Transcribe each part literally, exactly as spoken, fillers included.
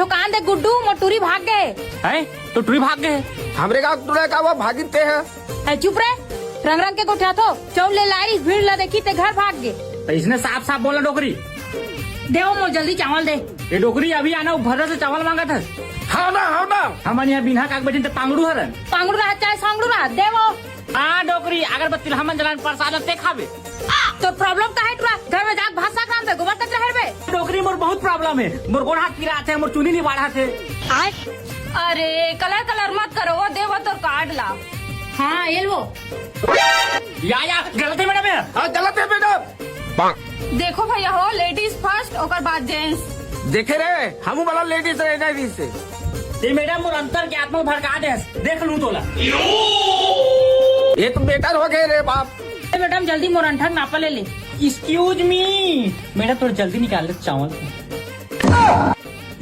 कान दे गुड्डू, मोर टूरी भाग गे। हैं? तो टूरी भाग गे? हमरे गाँव टूरा का वो भागित ते है। ए, चुप रे। रंग रंग के गोठियाथो। चौल ले लाइस, भीड़ ला देखी ते घर भाग गे। तो इसने साफ साफ बोला डोकरी। दे वो मोर जल्दी चावल दे। ये डोकरी अभी आना, वो भर्रा से चावल मांगत है। हाँ ना, हाँ ना। हमन यहाँ बिना काग बजिन ते पांगड़ू हरन। पांगड़ू रहा चाहे सांगड़ू रहा, दे वो। हाँ डोकरी, अगरबत्ती ला हमन जलान, प्रसाद ला ते खाबे। तो problem का है टूरा? घर में जाके भात साग रांध दे, गोबर कचरा हेरबे। डोकरी, मोर बहुत problem है, मोर गोड़ हाथ पीरा आथे, मोर चुनी नहीं बाढ़ा थे। अरे कलर कलर मत करो, वो देवा तोर कार्ड ला। हाँ, ये लो। या, या, गलत है मैडम, ये। हाँ, गलत है मैडम। देखो भैया हो, ladies first, ओकर बाद gents। देखे रे, हमू वाला ladies रहे ना भी से। ये मैडम मोर अंतर के आत्मा भड़का दे, देख लूं तोला। ये तो बेकार हो गए रे बाप। ए मैडम, जल्दी मोर अंठा के नापा ले ले। Excuse me, मैडम थोड़ा जल्दी निकाल ले चावल।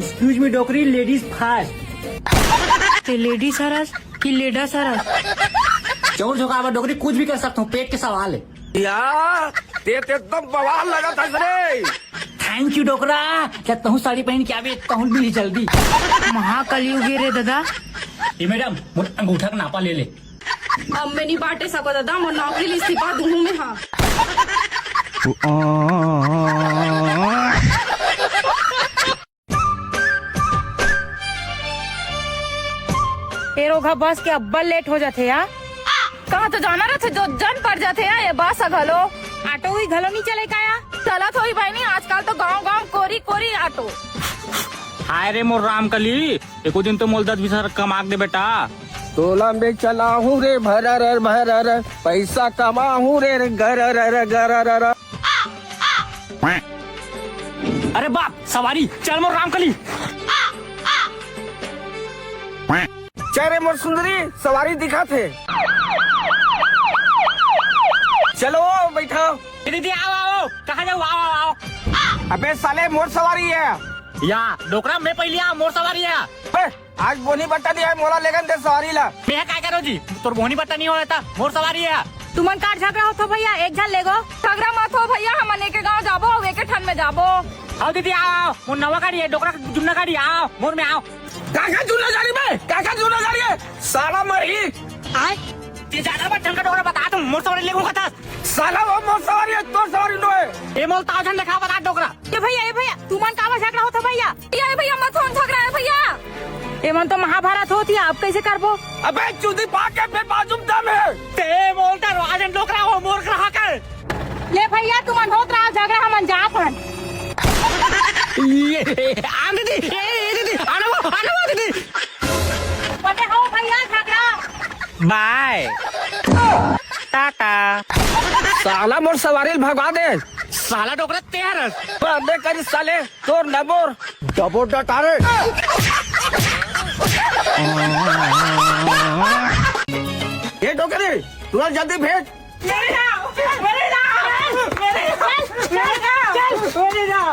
Excuse me डोकरी, ladies first। ते ladies हरस कि लेडस हरस? चौर झोंका डोकरी, कुछ भी कर सकता हूँ, पेट के सवाल है। यार, ते तो एकदम बवाल लगा था रे। Thank you डोकरा, क्या तहूँ साड़ी पहन के आवे, तहूँ मिली जल्दी। महाकलयुगी रे दादा। ए मैडम, मोर अंगूठा के नापा ले ले। अब मैं नहीं बांटे सको दादा, मोर नौकरी ले इस्तीफा दूहूं मैं, हाँ। ए रोगहा बस के अब्बल लेट हो जाथे या। कहाँ तो जाना रथे जो जन पड़ जाथे या, ये बस ह घलो। ऑटो ही घलो नहीं चले का या? चलत होही बहिनी, आजकल तो गांव गांव कोरी कोरी ऑटो। हाय रे मोर रामकली, एको दिन तो मोल दस बीस हजार कमा के दे बेटा। तोला मैं चलाहूँ रे भरर भरर, पैसा कमाहूँ रे गरर गरर। अरे बाप, सवारी, चल मोर रामकली। चल रे मोर सुंदरी, सवारी दिखत हे। चलो, बैठाओ। ए दीदी, आओ, आओ। कहाँ जाओ? आओ, आओ, आओ। अबे साले, मोर सवारी है। या, डोकरा, मैं पहली आ, मोर सवारी है। बे, आज बोनी बट्टा दिया है, मोला लेगन दे सवारी ला। मैं काय करो जी, तोर बोनी बट्टा नहीं होता, मोर सवारी है। तुमन कार झगड़ा होथो भैया, एक झन लेगो। झगड़ा मत हो भैया, हमन एके गांव जाबो, अउ एके ठन में जाबो। आओ दीदी, आओ, आओ, मोर नवा गाड़ी है, डोकरा के जुन्ना गाड़ी, आओ, मोर में आओ। काका जुन्ना गाड़ी में, काका जुन्ना गाड़ी है, साला मरही। आय, ते ज्यादा मत ढंग का डोकरा बता, तुम मोर सवारी लेगो कथा। साला वो मोर सवारी है, तोर सवारी नो है। ए मोल ताव झन देखा बता डोकरा। ए भैया, ए भैया, तुमन काबर झगड़ा होत हे भैया? ए भैया, मत होन झगड़ा है भैया। ए मन तो महाभारत होत ही, अब कैसे करबो? अबे चूदी पाके फिर बाजू में दम है। ते मोल दरवाजे डोकरा हो मोर ग्राहक है। ले भैया, तुमन होत रहा झगड़ा, हमन जात हन। ये, आन दीदी, ए, ए, दीदी, आने वो, आने वो दीदी। पटे हो भैया झगड़ा। बाय। टाटा। साला मोर सवारी ल भगा दे। साला डोकरा ते हरस। बंदे करी साले, तोर न मोर। डबो डटारे। ये डोकरी, तुरंत जल्दी भेज। मेरे जाओ, मेरे जाओ, मेरे जाओ, मेरे जाओ।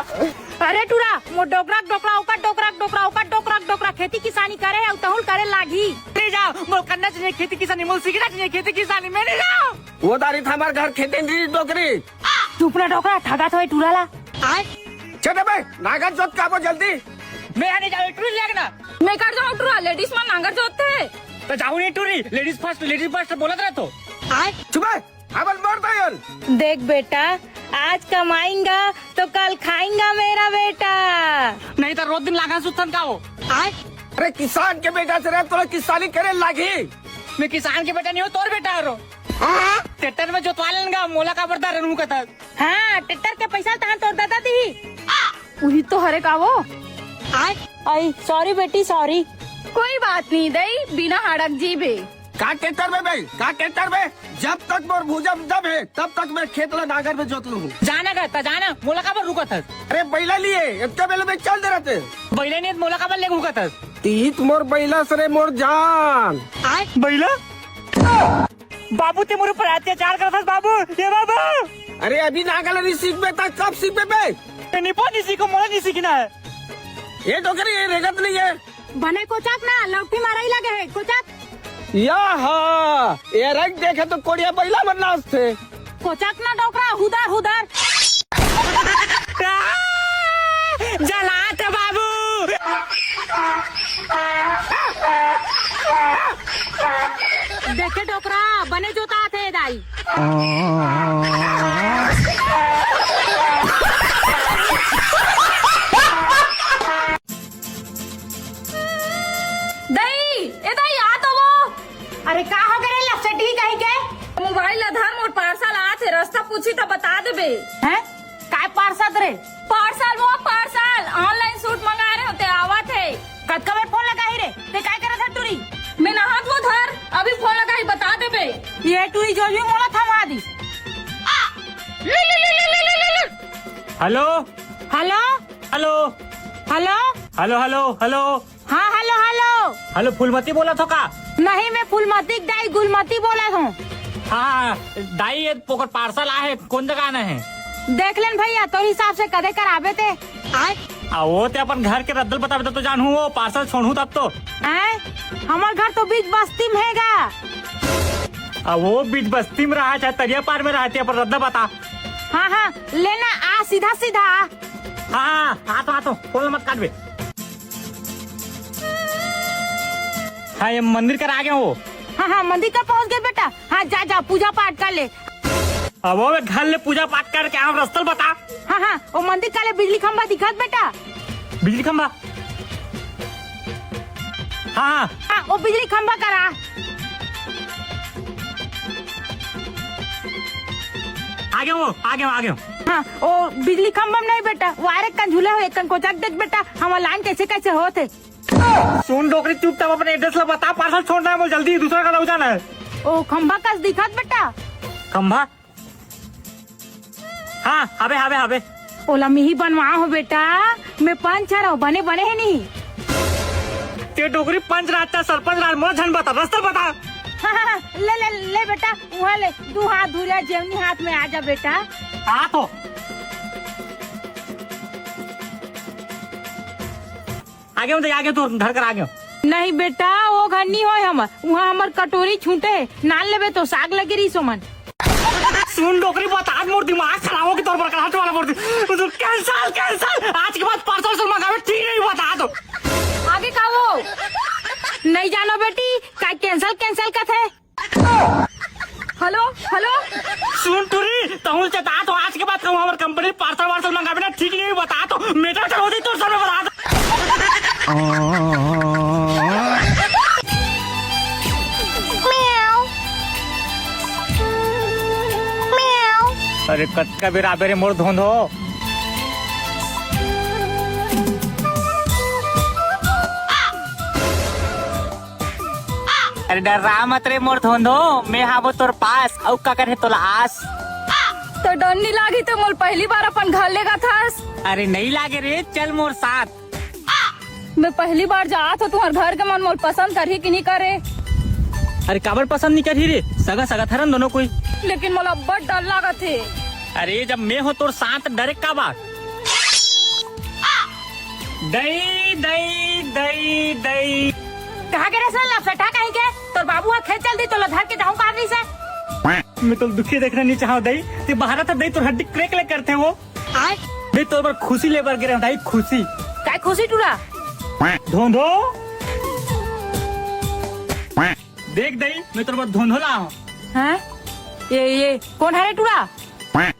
अरे टूरा, मोर डोकरा के डोकरा, ओकर डोकरा के डोकरा, ओकर डोकरा के डोकरा, खेती किसानी करे हे, अउ तहूँ ल करे लागही। मेरे जाओ, मोर करना चाहिए खेती किसानी, मोर सीखना चाहिए खेती किसानी, मेरे जाओ। वो दारी था हमार घर खेती नहीं डोकरी। चुप ना डोकरा, ठगा थोए टूरा ला। चल बे, नागर जोत का वो जल्दी। मैं नहीं जाऊँ, टूरी ले ना। मैं कर जाऊँ टूरा, ladies मन नागर जोत थे। तो जाऊँ नहीं टूरी, ladies first, ladies first बोलत रहे तो। चुप है। हमन मर दयल। देख बेटा, आज कमाएंगा तो कल खाएंगा मेरा बेटा। नहीं तो रोज दिन लागा सुतन का हो। अरे किसान के बेटा से रहे, तोला किसानी करे लागी। मैं किसान के बेटा नहीं हो, तोर बेटा हरो। ट्रैक्टर में जोतवा लेनगा, मोला का बरदा रहनू कथा। हाँ, ट्रैक्टर के पैसा तहां तोर दादा दी। उही तो हरे का वो। आई, sorry बेटी, sorry। कोई बात नहीं दई, बिना हड़क जीबे। का ट्रैक्टर में बे, का ट्रैक्टर में? जब तक मोर भुजा में दम है, तब तक मैं खेत ला नागर में जोत लूँ। जाना का, ता जाना, मोला काबर रुकत हस? अरे बैला लिए, इतने बेले में चल दे रहते। बैला नहीं, मोला काबर ले रुकत हस? तीत मोर बैला सरे मोर जान। बैला? बाबू ते मोर ऊपर अत्याचार करत हस बाबू, ये बाबू। अरे अभी नागर नहीं सीख बे, ता कब सीख बे बे? ए, नहीं पो, नहीं सीखो, मोला नहीं सीखना है। ये डोकरी, ये रेगत नहीं है। बने कोचक ना, लौठी मारई लगे हे, कोचक। या हा, ये रंग देखे तो कोड़िया बैला मन नाचथे। कोचक ना डोकरा, हुदर, हुदर। जलात बाबू। के डोकरा बने जोतात हे दाई। दई, ए दई, आ तो वो। अरे का हो गे रे लफचटी कहीं के? मोबाइल ला धर, मोर पार्सल आत हे, रस्ता पूछी त बता देबे। हैं? काय पार्सल रे? पार्सल वो पार्सल, ऑनलाइन सूट मंगा रहे होते, आवत हे। कतका बेर फोन लगाही रे? ते काय करत हे टूरी? मैं नहात वो धर, अभी फोन लगाही, बता देबे। ये टूरी जो भी मोला थमा दी। Hello. Hello. Hello. Hello. Hello, hello, hello. हाँ, हेलो, हेलो। हेलो, फूलमती बोलत हो का? नहीं, मैं फूलमती के दाई गुलमती बोलत हूँ। हाँ, दाई, ये ओकर पार्सल आहे, कौन जगह आना है? देख लेन भैया, तोर हिसाब से कदे कराबे ते। आ, वो ते अपन घर के रद्दल बताबे तो, तो जानहूँ, वो पार्सल छोड़हूँ तब तो। आय, हमर घर तो बीच बस्ती में हेगा। आ, वो बीच बस्ती में रहा, चाहे तरिया पार में रहा, ते अपन रद्दा बता। हाँ, हाँ, लेना आ, सीधा, सीधा आ। हाँ, हाँ, आ तो, आ तो, फोन मत काटबे। हाँ, ये मंदिर कर आ गए हो। हाँ, हाँ, मंदिर कर पहुँच गए बेटा। हाँ, जा, जा, पूजा पाठ कर ले। अब वो घर ले पूजा पाठ करके आओ, रस्ता बता। हाँ, हाँ, वो मंदिर कर ले बिजली खंभा दिखत बेटा। बिजली खंभा? हाँ, हाँ। हाँ, वो बिजली खंभा करा। आगे वो, आगे वो, आगे वो। हाँ, वो बिजली खंभा में नहीं बेटा, वायर एक कन झूला हो, एक कन कोचक देख बेटा, हमार लाइन कैसे कैसे होत हे। सुन डोकरी, चुपचाप अपन एड्रेस ला बता, पार्सल छोड़ना है, वो जल्दी दूसरा का लग जाना है। ओ खंभा कस दिखत बेटा। खंभा? हाँ, हवे, हवे, हवे। ओला मिही बनवा हो बेटा, मैं पंच हरव, बने, बने हे नहीं। ते डोकरी पंच राज ता सरपंच राज, मोला झन बता, रस्ता बता। हाँ, हाँ, हाँ, ले, ले, ले बेटा, वहाँ ले, दू हाथ धुरिया जेवनी हाथ में आ जा बेटा। हाँ तो। आगे मत, आगे तो धर कर आगे। नहीं बेटा, वो घर नहीं होय हमर, वहाँ हमर कटोरी छूटे, नान लेबे तो साग लगे रही सोमन। सुन डोकरी, बता मोर दिमाग खराब हो कि तोर बर कहा वाला बोल दी। तो कैंसिल, कैंसिल, आज के बाद पार्सल से मंगावे ठीक नहीं, बता दो। आगे का वो? नहीं जानो बेटी, का कैंसिल, कैंसिल कथे। Hello, hello. सुन टूरी, तहुल चेता तो आज के बाद कहूँ हमर कंपनी पार्सल वार्सल मंगाबे ना, ठीक नहीं बता तो, मेटा चढ़ो दे तोर सब बता दो। अरे कतका बेर आबे रे मोर धोंधो। अरे डर्रा मत रे मोर धोंधो, मैं हावो तोर पास, अउ काकर हे तोला आस। तो डर नी लागी तो मोल पहली बार अपन घर लेगा थास। अरे नहीं लागे रे, चल मोर साथ। मैं पहली बार जात हो तुम्हार घर के, मन मोल पसंद करही कि नहीं करे। अरे काबर पसंद नहीं करही रे, सगा सगा थरन दोनों कोई। लेकिन मोला अब्बड़ डर लागत हे। अरे जब मैं हो तोर साथ, डरे का बात। दई, दई, दई, दई। कहाँ के रे साला लफटा कहीं के? तोर बाबू हा खेत चल दी, तोला धर के जाहूं कहाँ नहीं से? मैं तो दुखी देखना नहीं चाहूँ दई। ते बाहर था दई, तोर हड्डी क्रैक ले करते वो। आय? मैं तोर बर खुशी ले बर गिरे हूँ दई, खुशी। काय खुशी टूरा? धोंधो। देख दई, मैं तोर बर धोंधो ला हूँ। हाँ? ये, ये कौन हरे टूरा?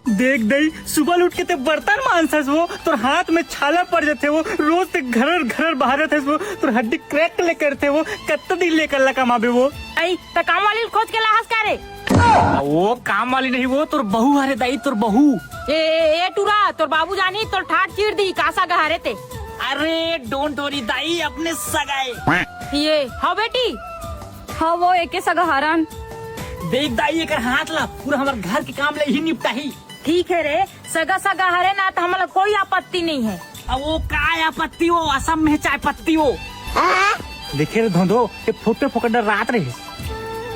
देख दई, सुबह उठ के ते बर्तन मांजथस वो, तोर हाथ में छाला पड़ जाथे वो, रोज ते घरर घरर बहारथस वो, तोर हड्डी क्रैक ले करथे वो, कत्ता दिन लेकर ला कमाबे वो? आई, त काम वाली खोज के लाहस का रे? वो काम वाली नहीं, वो तोर बहू हरे दई, तोर बहू। ए, ए, ए टूरा, तोर बाबू जानी तोर ठाट चीर दी, कासा गहारे ते। अरे don't worry दई, अपने सगाए। ये, हाँ बेटी। हाँ, वो एके सगा हरन। देख दाई, एकर हाथ ला, पूरा हमर घर के काम ले ही निपटाही। ठीक है रे, सगा सगा हरे ना, तो हमला कोई आपत्ति नहीं है। अब वो काय आपत्ति हो, असम में चाय पत्ती हो। देखे रे धोंधो, ये फोटो फोकट रात रही।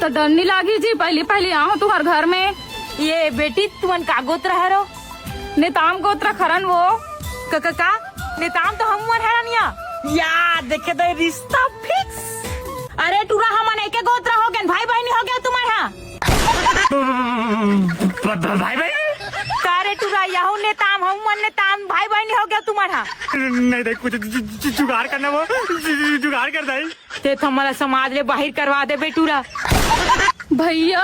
तो डर नहीं लागी जी, पहली पहली आहो तुम्हार घर में। ये बेटी, तुमन का गोत्र हरो? नेताम गोत्र खरन वो। क-, क-, का? नेताम तो हम मन हरन या। या, देखे तो ये रिश्ता फिक्स। अरे टूरा, हमन एके गोत्र हो गए, भाई बहनी हो गया तुम्हारा। ब-, ब-, भाई बहनी? का रे टूरा, यहू नेताम, हम मन नेताम, भाई बहनी हो गया तुम्हारा। नहीं, देख, कुछ जु-, जु-, जुगाड़ करना वो, जु-, जु-, जुगाड़ कर दाई। ते तो हमारा समाज ले बाहर करवा दे बे टूरा। भैया,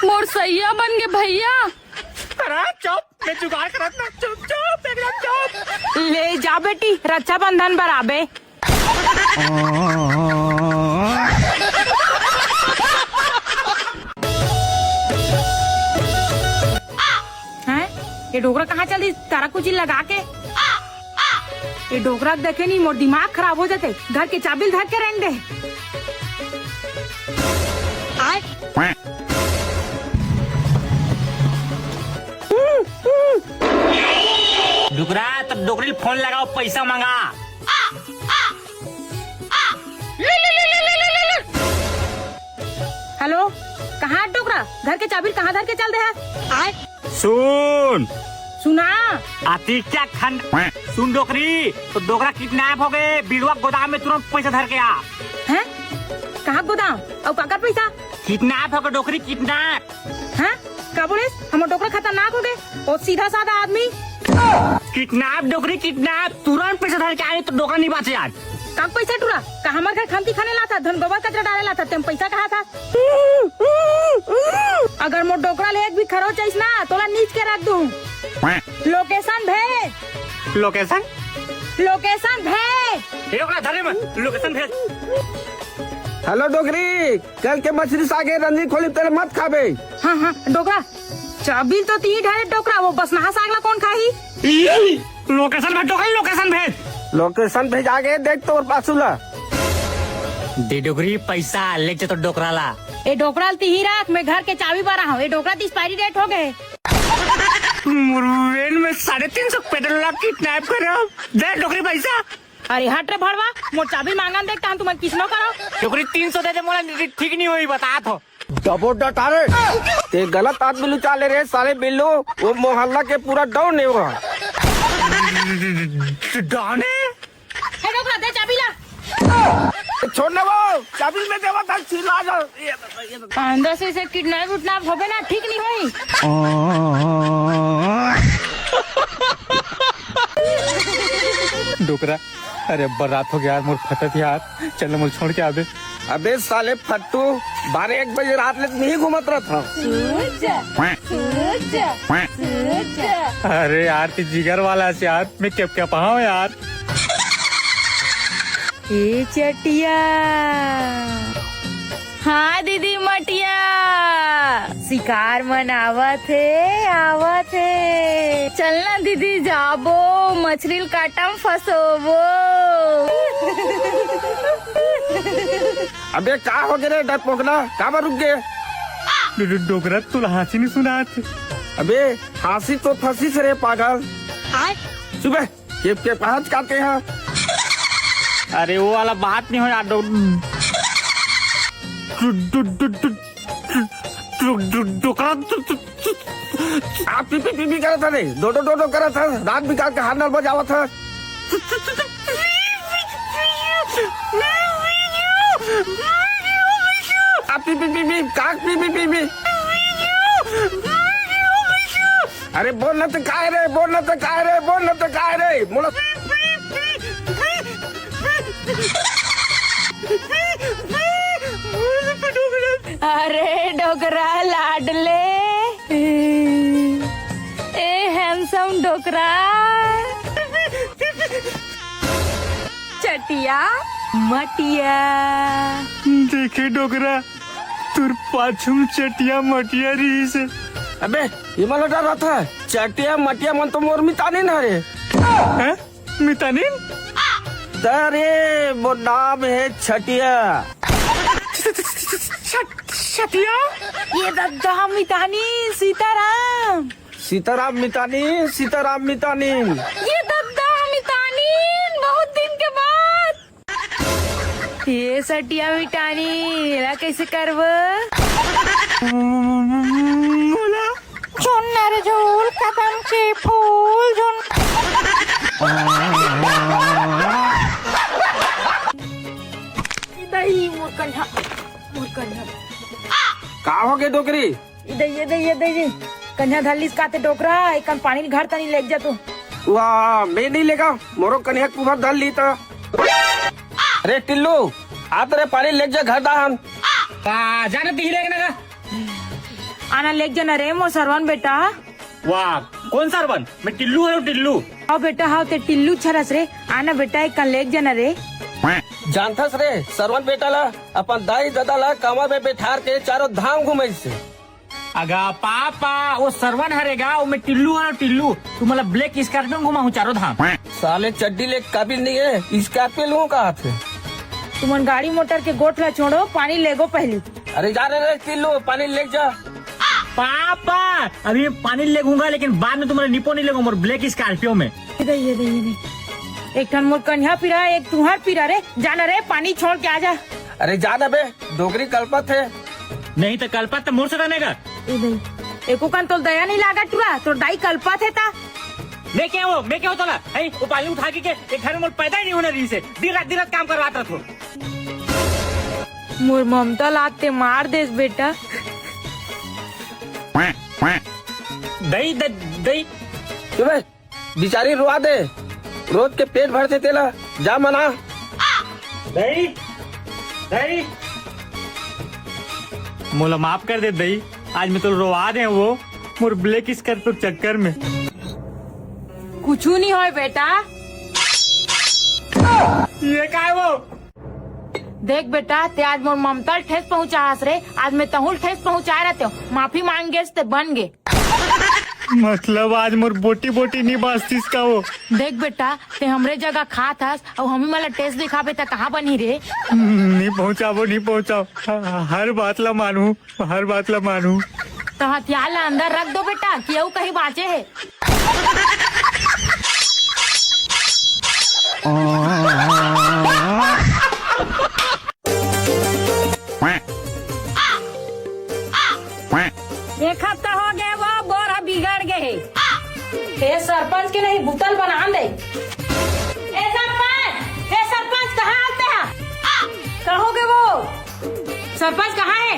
मोर सैया बन गे भैया। अरे चुप, मैं जुगाड़ करत ना, चुप चुप, एकदम चुप। ले जा बेटी, रक्षाबंधन बर आबे। हैं? ये डोकरा कहाँ चल दिस? तारा कुची लगा के। ये डोकरा देखे नहीं, मोर दिमाग खराब हो जाथे। घर के चाबी ल धर के रेंग दे। डोकरा, तो डोकरी ल फोन लगाओ, पैसा मंगा। हेलो, कहाँ हे डोकरा? घर के चाबी ल कहाँ धर के चल दे हस? सुन। सुना। अतिक्या खंड। सुन डोकरी, तो डोकरा किडनैप हो गे, बिड़वा गोदाम में तुरंत पैसा धर के आ। हैं? कहाँ गोदाम? अउ काकर पैसा? किडनैप हो गे डोकरी, किडनैप। हैं? का बोलेस? हमर डोकरा खतरनाक हो गे। ओ सीधा साधा आदमी। किडनैप डोकरी, किडनैप। तुरंत पैसा धर के आए तो डोकरा नहीं बाचे आज। का पैसा टुरा? का हमर घर खंती खाने लाथा, धन गोबर कचरा डाले लाथा, तेम पैसा कहा था? अगर मोर डोकरा ले एक भी खरोच आइस ना, तोला नीच के रख दूं। लोकेशन भेज। लोकेशन? लोकेशन भेज। ये डोकरा धरे मत, लोकेशन भेज। हेलो डोकरी, कल के मछली सागे रंजी खोली तेल मत खाबे। हाँ, हाँ, डोकरा, चाबी तो ती ढारे डोकरा, वो बसनहा साग ला कौन खाही? लोकेशन भेज डोकरा, लोकेशन भेज। लोकेशन भेजा गे, देख तोर पासू ला। दे डोकरी पैसा, ले जा तो डोकरा ला। ए डोकरा ल तिही रख, मैं घर के चाबी बर आहूं। ए डोकरा त एक्सपायरी डेट हो गे। मुरवेन में साढ़े तीन सौ पेट्रोल ला किडनैप करब। दे डोकरी पैसा। अरे हट रे भड़वा, मोर चाबी मांगन देख, तान तुमन किसनो करो। डोकरी तीन सौ दे दे मोला, नहीं ठीक नहीं होई, बतात हो। डबो डटारे, ते गलत आदमी लुचा ले रे साले बिल्लू, वो मोहल्ला के पूरा डॉन है वो। डॉन है? हे डोकरा, दे चाबी ला। छोड़ ना वो, चाबी में देवा था, चिल्ला जा। अंदर से इसे किडनैप उडनैप होबे ना, ठीक नहीं होई। डोकरा, अरे अब्बड़ रात हो गया यार, मोर फटत यार, चल ना मोला छोड़ के आबे। अबे साले फट्टू, बारह एक बजे रात ले नहीं घूमत रहत हव। सूत जा, सूत जा, सूत जा। अरे यार, ते जिगर वाला से यार, मैं क्या क्या पाऊँ यार। ए चटिया। हाँ दीदी मटिया, शिकार मन आवत हे, आवत हे। चलना दीदी जाबो, मछली ल काटा म फंसोबो। अबे का हो गे रे डरपोकना, काबर रुक गे? डो-, डो-, डोकरा तोला हाँसी नहीं सुनात। अबे हाँसी तो फंसिस रे पागल। सुबह के, के पहुंच काटे हैं। अरे वो वाला बात नहीं हो यार, डो-, डो-, डो-, डो-, डो-, डो-, डो-, डोकरा, डो-, डो-, आप पी पी पी पी करत हस रे, डो डो डो डो करत हस, रात बिकाल के हारनल बजावत हस। आप पी पी पी पी, काक पी पी पी पी। अरे बोल ना तो काय रे, बोल ना तो काय रे, बोल ना तो काय रे, मोला। अरे डोकरा लाडले, ए हैंडसम डोकरा, चटिया मटिया। देखे डोकरा, तोर पाछू म चटिया मटिया रहिस हे। अबे, ये मन डरात हे। चटिया मटिया मन तो मोर मितानिन हरे। हैं? मितानिन? अरे, वो नाम हे छटिया। छ-, छ-, छटिया? ये दद्दा मितानिन, सीताराम। सीताराम मितानिन, सीताराम मितानिन। ये दद्दा मितानिन, बहुत दिन के बाद। ये सटिया मिटानी, एला कैसे करबो? मोला झुन्नर झूल कदम के फूल झुन। दई मोर कन्हा, मोर कन्हा। का हो गे डोकरी? ये दे, ये दे, ये दे, ये। कन्या धर लिस काते डोकरा, एकन पानी ल घर तनी लेग जा तू। वाह, मैं नहीं लेगा, मोरो कन्या कुबर धर ली तो। अरे टिल्लू, आ तेरे पानी लेग जा घर दाहन। आ, जाने दी लेग ना। आना लेग जाना रे मोर सरवन बेटा। वाह, कोन सरवन? मैं टिल्लू हरंव, टिल्लू। हव बेटा, हव ते टिल्लू छरस रे। आना बेटा, एक कन लेग जाना रे। जानथस रे, सरवन बेटा ला, अपन दाई ददा ला कांवर में बैठार के चारों धाम घुमाइस हे। अगा पापा, वो सरवन हरे गा, वो मैं टिल्लू हरंव, टिल्लू। तुमन ला ब्लैक स्कॉर्पियो घुमाहूं चारों धाम। साले चड्डी ले काबिल नहीं है, स्कॉर्पियो लूं कहाथे। तुमन गाड़ी मोटर के गोठ ला छोड़ो, पानी लेगो पहली। अरे जा रे, रे टिल्लू, पानी लेग जा। पापा, अभी मैं पानी लेगहूंगा, लेकिन बाद में तुमन ला निपो नहीं लेगहूं, मोर ब्लैक स्कॉर्पियो में। ये दे, ये दे, ये दे। एक ठन मोर कनिहा पीरा, एक तुंहर पीरा रे। जाना रे, पानी छोड़ के आ जा। अरे जा ना बे, डोकरी कलपत हे। नहीं त कलपत त मोर से तने का। ए दई, एको कन तोर दया नहीं लागत टुरा, तोर दाई कलपत हे ता। मैं क्या हो, मैं क्या हो तोला? हैं, वो पानी उठा के, के एक घर में मोर पैदा ही नहीं होना रहिस हे। दिन रात, दिन रात काम करवात रथो। मोर ममता लाते मार देस बेटा। दई, द-, दई। चुप बे। बिचारी रोवा दे, रोज के पेट भरथे तेला, जा मना। दई, दई, मोला माफ कर दे दई, आज मैं तोला रोवा दे वो मोर ब्लैक स्कॉर्पियो के चक्कर में। कुछू नहीं होय बेटा। ये काय वो? देख बेटा, ते आज मोर ममता ल ठेस पहुंचा हस रे, आज मैं तहूं ल ठेस पहुंचाए रहते हो, माफी मांग गेस ते बन गे। मतलब आज मोर बोटी बोटी नहीं बांचतिस का वो? देख बेटा, ते हमरे जगह खात हस, अउ हमी मन ला ठेस दिखाबे त कहाँ बनही रे? नहीं पहुंचाबो, नहीं पहुंचाओ, ह-, हर बात ला मानू, हर बात ला मानू। तो हथियार ला अंदर रख दो बेटा, कि अउ कहीं बांचे हे। एक हफ्ता हो गए, वो बोर ह बिगड़ गए हे। ए सरपंच के नहीं, बुतल बना दे। ए सरपंच, ए सरपंच, कहाँ आते हैं? कहाँ हो गए वो? सरपंच कहाँ है?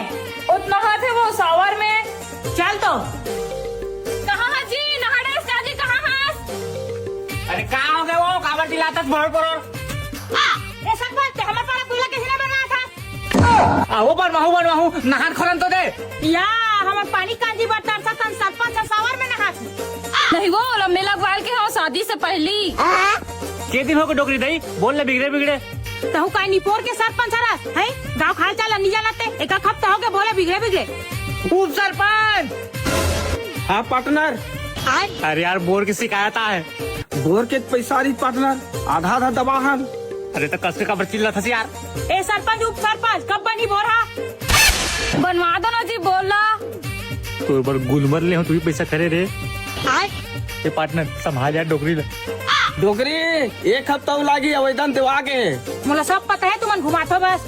उतना हाथ है वो सावर में। चल तो। कहाँ है जी? नहाड़े से जाजी, कहाँ है? अरे, कहाँ हो गए वो? काबर चिल्लाता है, बोर, बोर। ए सरपंच, ते हमर पारा कुइला कैसे नहीं बना था? आ, वो बनवाहूँ, बनवाहूँ, नहान खोलन तो दे। या, हमर पानी कांजी बर तरसत हन, सरपंच ह सावर में नहात। नहीं वो, लम्बे लगवाल के हो शादी से पहली। के दिन हो के डोकरी दई, बोल ले बिगड़े बिगड़े। तहु काय निपोर के सरपंच हरस, हैं? गाँव खाल चाल नहीं जानते, एक हफ्ता हो गए बोले बिगड़े बिगड़े। उप सरपंच। हाँ पार्टनर। अरे यार, बोर की शिकायत आहे। बोर के पैसा रही पार्टनर, आधा आधा दबाहन। अरे तो कस के काबर चिल्लाथस यार? ए सरपंच, उप सरपंच, कब बनी बोर हा? बनवा दो ना जी, बोला। तोर बर गुलमर ले हो, तू ही पैसा करे रे। आय। ए पार्टनर, संभाल यार डोकरी ले। डोकरी, एक हफ्ता लागही आवेदन देवा के। मोला सब पता है, तुमन घुमाथो बस।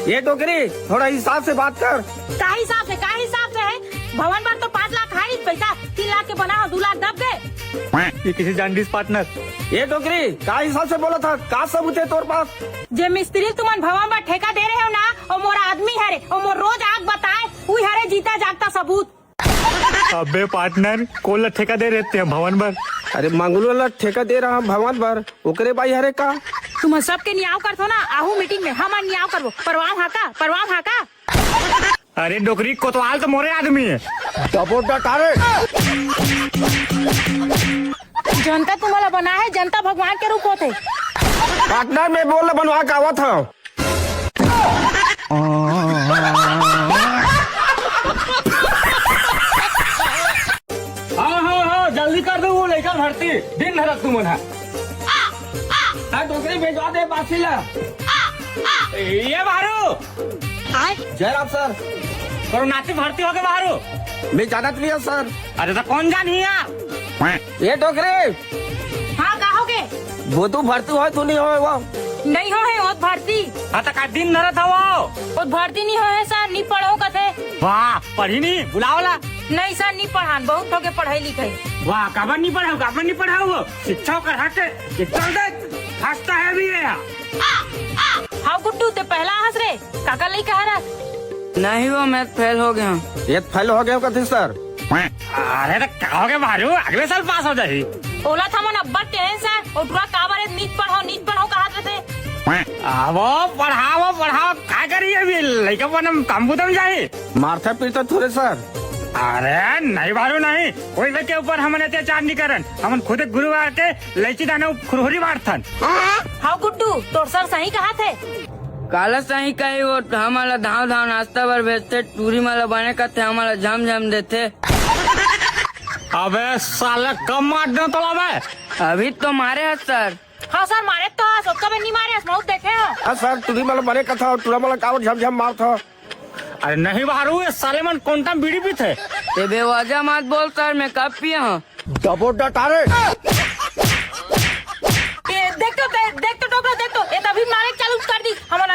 ए डोकरी, थोड़ा हिसाब से बात कर। का हिसाब से, का हिसाब से है? भवन बर तो पाँच लाख है पैसा, तीन लाख के बना हो, दू लाख दब गए। ये किसे जान दिस पार्टनर? ए डोकरी, का हिसाब से बोलत हस? का सबूत है तोर पास? जे मिस्त्री तुमन भवन बर ठेका दे रहे हो ना, ओ मोर आदमी हरे, ओ मोर रोज आग बताए, उही हरे जीता जागता सबूत। अबे पार्टनर, कोन ला ठेका दे रहे ते भवन बर? अरे मंगलू ला ठेका दे रहा हम भवन बर, ओकरे बाई हरे का? तुमन सबके नियाव करथो ना, आहू मीटिंग में हमन नियाव करबो। परवाम हा का? परवाम हा का? अरे डोकरी, कोतवाल तो मोरे आदमी है। दबो डटा रे। जनता तुम्हारा बना है, जनता भगवान के रूप होते। पार्टनर में बोल बनवा के आवत हूँ। हाँ, हाँ, हाँ, जल्दी कर दो वो लइका भर्ती, दिन धरत तुमन हा। हाँ, डोकरी भेजवा दे बासी ला। ये बारू। जय राम सर। करो नाती भर्ती हो गए बारू। मैं जानत नहीं हूँ सर। अरे तो कौन जानी यार? ये डोकरी। हाँ, का हो गए? वो तू भर्ती हो, तू नहीं हो वो। नहीं हो है, वो भर्ती। हाँ, तो का दिन धरत हवो? वो भर्ती नहीं हो है सर, नहीं पढ़ो कथे। वाह, पढ़ी नहीं, बुलाओ ला। नहीं सर, नहीं पढ़ान, बहुत हो गए पढ़ाई लिखाई। वाह, काबर नहीं पढ़ाओ, काबर नहीं पढ़ाओ वो? शिक्षा कर हक है, ये चल दे, हंसता है भी ये। हाँ गुड्डू, ते पहला हंस रे, काका लई कहा रहा? नहीं वो, मैं फेल हो गया हूँ। ये फेल हो गया कथे सर? अरे तो का हो गया बारू, अगले साल पास हो जाही। ओला था मन अब्बड़ टेंशन, ओटुआ काबर ए नीच पढ़ाओ, नीच पढ़ाओ कहत रहते। आवो, पढ़ाओ, पढ़ाओ, का करी अभी? लइका पन हम काम बुतम जाही। मारथा पीटथा थोरे सर। अरे नहीं बारू नहीं, कोई के ऊपर हमन अत्याचार नहीं करन। हमन खुद गुरुवार के लैची दाना खुरहुरी बांटथन। हाव गुड्डू, तोर सर सही कहा थे। काला सही कही वो, हमला धाव धाव नाश्ता बर भेजथे, टूरी मला बने कथे, हमला झम झम देथे। अबे साले कब मार दे तोला बे? अभी तो मारे है सर। हाँ सर, मारे तो हस, ओतका बेर नहीं मारे हस, बहुत देखे हो। हाँ सर, टूरी मला बने कथा, टूरा मला काबर झम झम मारत हो? अरे नहीं बारू, ये साले मन कोंटा बीड़ी पीथे। ते बेवजह मत बोल सर, मैं कब पिए हूँ? डबो डटारे। ए, देख तो, दे, देख तो डोकरा, देख तो, ये तभी मारे चालू कर दी। हमन